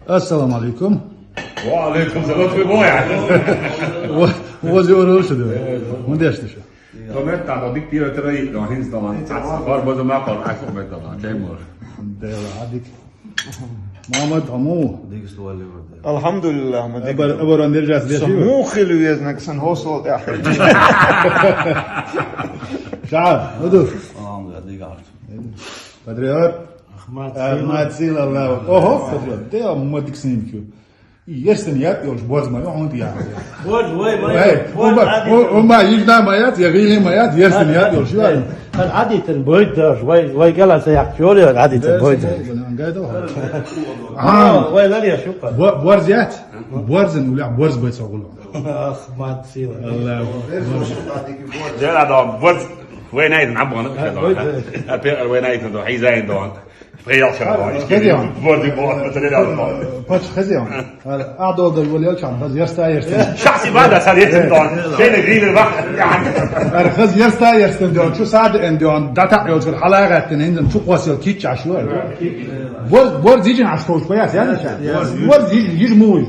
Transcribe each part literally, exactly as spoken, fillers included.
Ассаламу алейкум. Ва алейкум салам. Ва-, вази орал шу да. Мун деш шу. Домет та дик пиво трай, до хинз до. Бар бозу ма пар, ас мет да. Чай мор. Дела адик. Мамад аму. Дигис дуали варда. Алхамдулиллах, ма дигис. Абар, абар андер жас деш. Му хилу ез наксан хосол да. Ша, уду. Алхамдулиллах, дигар. Патриот. Ахмат Ахмат Силаллах. Ого, патриот. Те мадик снимчу. Ерсен яд ёлш боз ма, он я. Боз, вай, вай, Эй, боз, ума, адитен. У-, ума, ижда ма яд, я гили ма яд, ерсен яд ёлш. Эй, ад-, адитен бойд даш, вай, вай гала са як чёр я, адитен бойд. Гайда. А, вай лали я шука. Бо-, борз яд. Борзен уля борз бай согулу. Ахмат Сила. Аллах. Жера да борз. Вай найден абона. А, вай, вай. А пе-, вай найден до, хизайн до. Пеял шара. Хедион. Борди бо, материал бо. Пач хедион. А дол да вол ял чам, хаз ерста ерста. Шахси бада сар ерста дон. Шене грилер бах. Ар хаз ерста ерста дон. Чу сад эн дон. Дата ёл чур халагат эн дон. Чу квас ёл кич ашу. Бор, бор зижин аш тош кояс, яни ча. Бор зиж, зиж муй.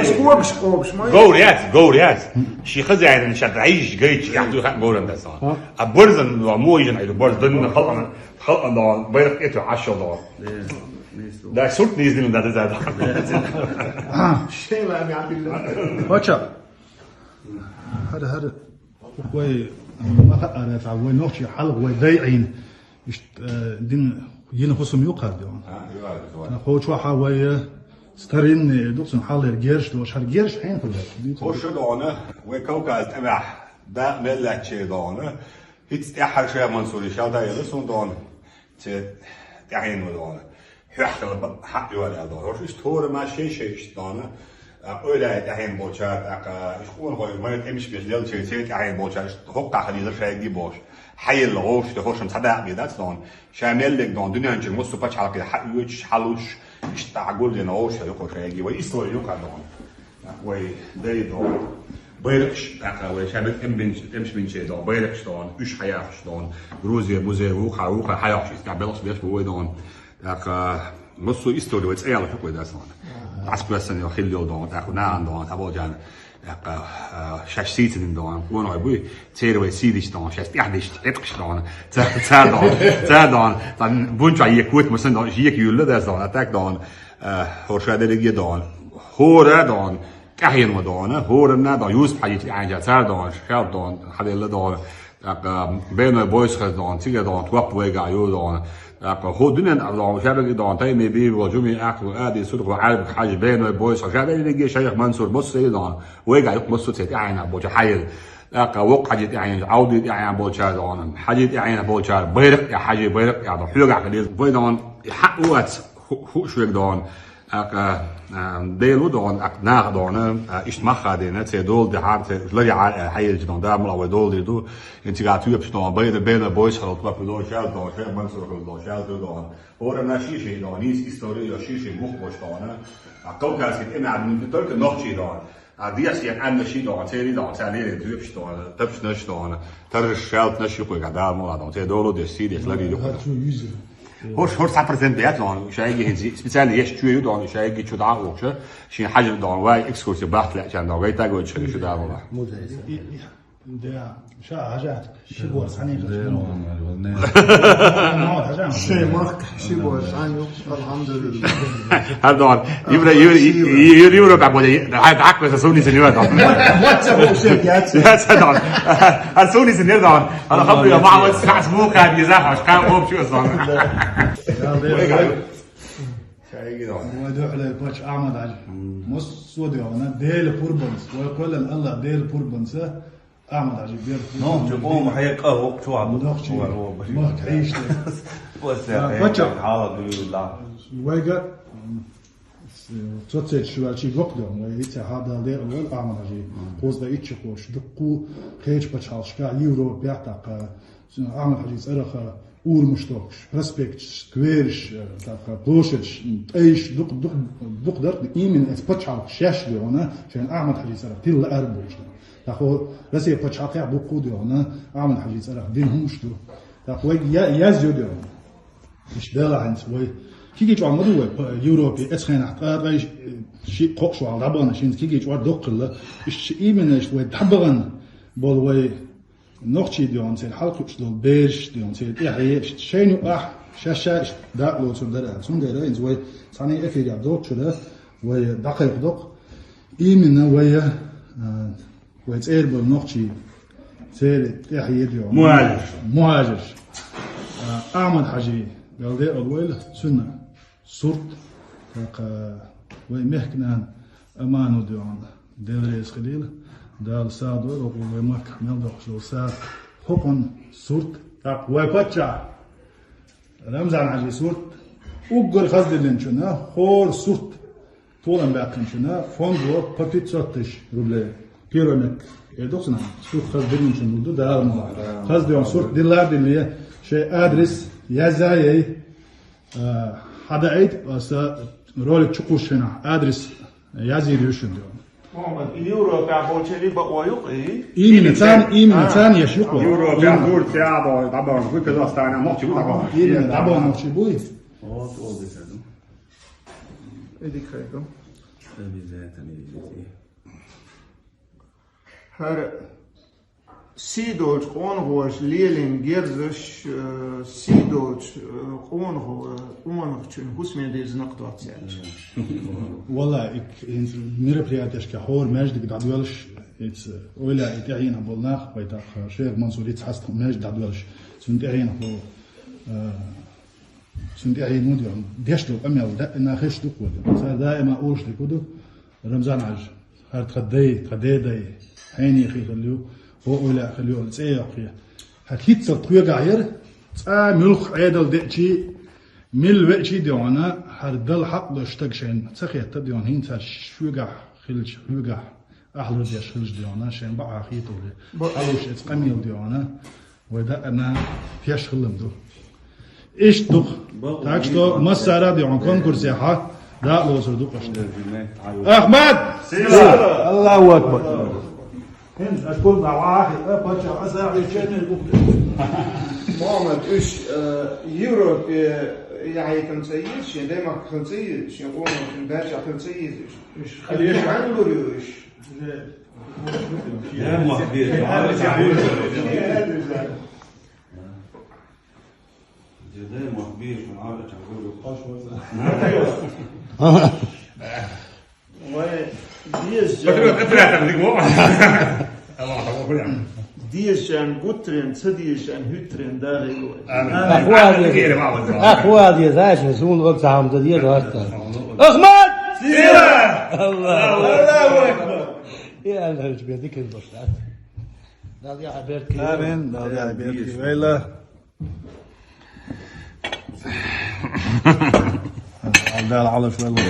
Скобш, скобш, май. Говорят, говорят. Ши хазяин шат айш гайч, я ту хан горан да сан. А борзан муй жин айду борзан халан. Халкъан дагъан, байракъ эту ашшал дагъан. Да, сурт низлим да, да, да. Шейла ами абилла. Пача. Хар, хар. Вай, маха арата, вай нохчи халкъ, вай дайин. Ишт, э, дин, йин хусум юкъар дагъан. А, юкъар дагъан. Хочва ха вай, э, старинный, дукъсун халер герш, дош хар герш, хен худа. Хош дагъана, вай Кавказ тама, да, меллаче дагъана. Хиц тӀехьарша Мансури шалта яла сун дон, це тӀехьен ва дон. Хьехтала ба-, хьа юар ял дон. Хош иш тора ма шей шей иш дон. А, ойла тӀехьен болчар, а, иш къон хой, ма эмиш беш лел че, це тӀехьен болчар, иш хокка хали за шайги бош. Хьайла гош, те хошам цада би дац дон. Шамеллек дон, дунянче мусу пачалки хьа юч, хьалуч, иш та гулден гош, ё хош шайги, ва история юка дон. Вай дай дон. Байракъш, ака, вай шабек эмбин-, эмшминче дон. Байракъш дон, уьш хьаяхш дон. Грузия, музей, вуха, вуха хьаяхш, иска белхш беш вай дон. Ака, мусу история вай цӀаял хуквай дас дон. Асквасан ё хил ё дон, ака, наан дон, або жан. Ака, а, шаш сицин дон, вон вай буй, цер вай сидиш дон, шаш тяхдиш, эткш дон. Ца, ца дон, ца дон. Тан бунча екут, мусан дон, ек юлла дас дон, атак дон. Э, хорша делеге дон. Хора дон. Кахин ма дон. Хора на дон. Юсуп хьаджи анжа цар дон. Шал дон. Хадилла дон. Так, э, беной бойс хаз дон. Цига дон. Туап вайга ю дон. Так, хо дунен дон. Шабаги дон. Тай ме би вол жуми аку ади сурху арб хадж беной бойс. Шабаги шайх Мансур Мусси дон. Вайга юк Мусси цет айна боча хайр. Так, вок хадж айна. Ауди айна боча дон. Хадж айна боча. Байрак я хадж байрак я дон. Хьюга хадил. Вай дон. Хак уац. Ху-, ху-, шуэг дон, ака, а, дейлу дон, ак, нах дон, а, ишт маха дена, це дол де хар, це лари а, а, хайрч дон, да, мула вай дол де ду, ин цига тюпш дон, байда, бена, бойс, халт, лапу дон, шал дон, шал, Мансур, халт дон, шал, ду дон. Ора на шиши дон, низ история, шиши, мух бош дон, а, кавказский, эм, а, только нохчи дон. А диас я анна ши дон, цери дон, цали ре, тюпш дон, тапш наш дон, тарш шалт наш юпы га да, мула дон, це долу деш, си деш, лари юпы. Хочу юзер. Хош, хош, сто процент бят дон, шайги хинзи, специально еш чую дон, шайги чуда окша, шин хажи дон, вай экскурсия бахт ля чан дон, вай так вот чали чуда мула. Да, ша, хажа, шибор, сани. Шей мах, шибор, саню, алхамдулилла. Хар дон, Евро, Евро, Евро, Евро, как будет, а, так вот, суни сеньор дон. Вот це вообще, я це. Я це дон. А суни сеньор дон. Алхамдулилла, Мухаммад, сас, мука, биза, хаш, кан, общу, сон. Шайги дон. Вай дохле, пач, Ахмад Хажи. Мос, суди, она, дел пурбанс. Вай колен, Аллах, дел пурбанс. Ахмад Хажи бер. Ну, чё, по-моему, хай кар вок чё, а, ну, чё, вок, вок, мах, хай, что. После, а, хай, почему? Хала, дуюла. Вайга, м, с-, соцсеть шуачи вок да, вай ица хадал де, вал Ахмад Хажи. М. Позда ичи хош, дукку, хеч пачалшка, Европе, так, а, Ахмад Хажи цараха, Урмуштокш, проспектш, скверш, э, так, площадьш, м, тӀайш, дукъ, дукъ, дукъ дард, именно эс пачалх шеш леона, шен Ахмад Хажи царах тилла арбуш. Тахо Россия пачалх я дукъу деона, Ахмад Хажи царах дин хумш ду. Так, вай я, я зю деона. Иш дела ханц вай. Кегий чӀор ма ду вай, п-, Европе, эцхенахь, ткъа-ткъа иш-, шиъ-кхоъ шо вахана дӀабахана, шинца кегий чӀор доккхуш хилла. Иштта именно иштта вай дӀабахана болу вай нохчий дегӀан церан хьалакхуьуш долу бераш дегӀан церан тӀаьхье, иштта шайна юкъахь, шаьш-шаьш иштта дакъа лоцур дара аьлла. Цундела хӀинца вай цхьаьна эфирехь доцучуьра, вай дӀакхайкхадо-кх. Именно вай, а, вай цӀера болу нохчий, церан тӀаьхье дегӀан. Мухьажирш. Мухьажирш. А, Ахьмад-Хьаьжи, Дала декъала войла, цуьнан сурт, тӀаккха вай мехкан нана Амануда йоӀана, Дела реза хилийла, Дала сагӀа дойла, хӀокхо вай махкахь мел доккхуш долу сагӀа, хӀокхуьнан сурт, тӀаккха вай паччахь Рамзан-Хьаьжин сурт, уггар хаза диллинчунна, хӀора сурт толам баьккхинчунна, фондо по пятьсот тысяч рублей. Первый меттиг. Э, дохсана, сурт хаза диллинчунна ду, Дала ма. Хаза дегӀан сурт дилла а дилле, шайн адрес язъяй, а, хьадаийта, аса ролик чукхуссушехь адрес язйийр ю шуна. Мухьаммад, Европехь болчерий бакъо ю-кх и? Именно царна, именно царна еш ю-кх. Европехь, Турция, дӀабахана, Казахстане, нохчий бу дӀабахана. Именно, дӀабахана нохчий буй. Вот, вот, вот. Иди к хайду. Обязательно иди. ХӀара сий долчу къонахоша лелийна герзаш, э, сий долчу, э, къонахо-, къонахчун хӀусаме деза накъа доццу аьлча. Валла, и, и мероприятешка хӀора маьждиг дӀадоьллуш, иза ойла и тӀаьхьенах болу нах, вай тӀаккха Шех Мансур, иза хьаста маьждиг дӀадоьллуш, цуьнан тӀаьхьенах болу, э, Цуьнан тӀаьхье хӀун ду, деш долу къамел даима хезаш ду-кх вай. Цара даима олуш дерг хӀун ду, Рамзан-Хьаьжа, хӀара тхан дай, тхан ден дай, хьенехий хилла ю, хӀокху ойла а хилла ю, цӀе йоккхий. ХӀара хӀинццалц кхоьгахь яра, цкъа муьлхха Ӏедал деачий, милла веачий а дегӀана, хӀара Далла хьакъ долуш стаг шайна ца хетта а дегӀана, хӀинца шоьгахь хилча, хьоьгахь ахьлур деш хилча а дегӀана, шайна бакъахьа хетале. Бо- Хьалуш эца къамел а дегӀана, вай даима теш хилла ду. Иштта ду-кх. Так что массара а дегӀана конкурсехь дакъа лоцур ду-кх аша. Ахмад! Сила! Аллаху акбар! ХӀинца аша пурба дӀавахьа, паччахь, аса а ченнал буху. Мухьаммад, уьш, э, Европе яхьийтина ца еза, шен даймахкахь хила ца еза, шен къоман, шен баьрчахь хила ца еза уьш. Уьш хьанна лур ю уьш? Вай дезачарна, дезачарна гуттаренна, ца дезачарна хӀуьттаренна дагӀийла вай. Ахвал деза, ахвал деза, аша суна ваца хьамда деза васта. Ахмад! Сила! Аллах! Аллаху акбар! Я Аллах, тебе дикин башта. Дала яхьа беркат. Амин. Дала яхьа беркат. Вайла. Дала Ӏалаш вайла.